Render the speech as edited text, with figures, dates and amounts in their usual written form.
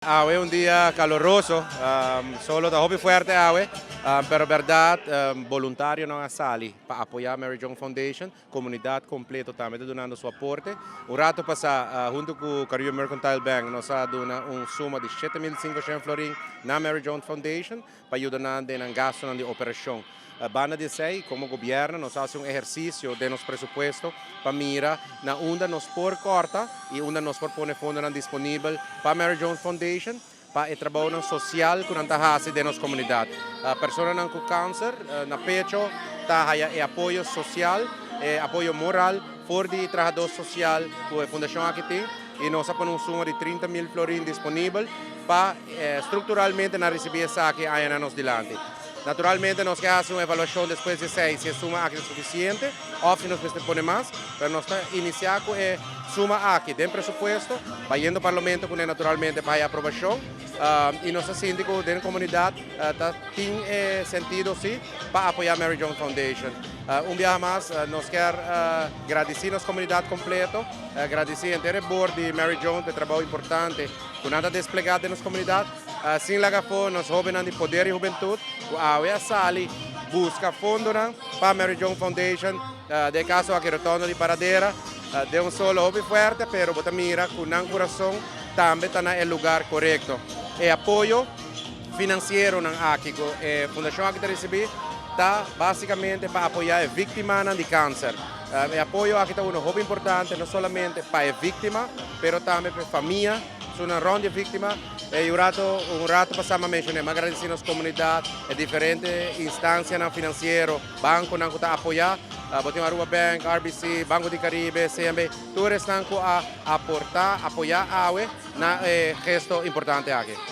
Awe un dia caluroso, solo ta hopi fuerte awe, pero berdad, voluntarionan a sali pa apoya Mary Joan Foundation, comunidad completo tambe ta dunando su aporte. Un rato pasa, hunto cu Caribe Mercantile Bank, nos a duna un suma di 7500 florin na Mary Joan Foundation pa yuda den gasto di operacion. Banda di esey, como gobierno, nos a haci un ehercicio di nos presupuesto pa mira na unda nos por corta y unda nos por pone fondo disponibel pa Mary Joan Foundation, pa e trabou social cu nan ta haci den nos comunidad. Personanan cu cancer na pecho ta haya e apoyo social, e apoyo moral for di trahado social cu e fundacion aki tin y nos a pone un suma di 30 mil florin disponibel pa structuralmente nan ricibi esaki ey na nos dilanti. Naturalmente nos kier haci un evaluacion despues di esey si e suma aki ta suficiente of si nos mester pone mas, pero nos ta inicia cu e suma aki den presupuesto, bayendo parlamento cu naturalmente pa aprobacion y nos ta sinti cu den comunidad tin sentido si pa apoya Mary Joan Foundation. Un biaha mas, nos kier gradici nos comunidad completo, gradici henter board di Mary Joan pa e trabou importante cu nan ta desplega den nos comunidad, sin laga afo nos hobennan di Poder y Hubentud, cu awe a sali busca fondo pa Mary Joan Foundation, den caso aki rotonde di Paradera, den un solo hopi fuerte, pero bo ta mira cu nan curason tambe ta na e lugar corecto. E apoyo financiero nan aki, e fundacion aki ta ricibi, ta basicamente pa apoya e victima di cancer. E apoyo aki ta uno hopi importante, no solamente pa e victima, pero tambe pa e famia, esnan rond di victima. Y un rato pasa mi a menciona, mi a gradici nos comunidad, e diferente instancianan financiero, banconan cu ta apoya, bo tin Aruba Bank, RBC, Banco di Caribe, CMB, tur esnan cu a aporta, apoya awe na gesto importante aki.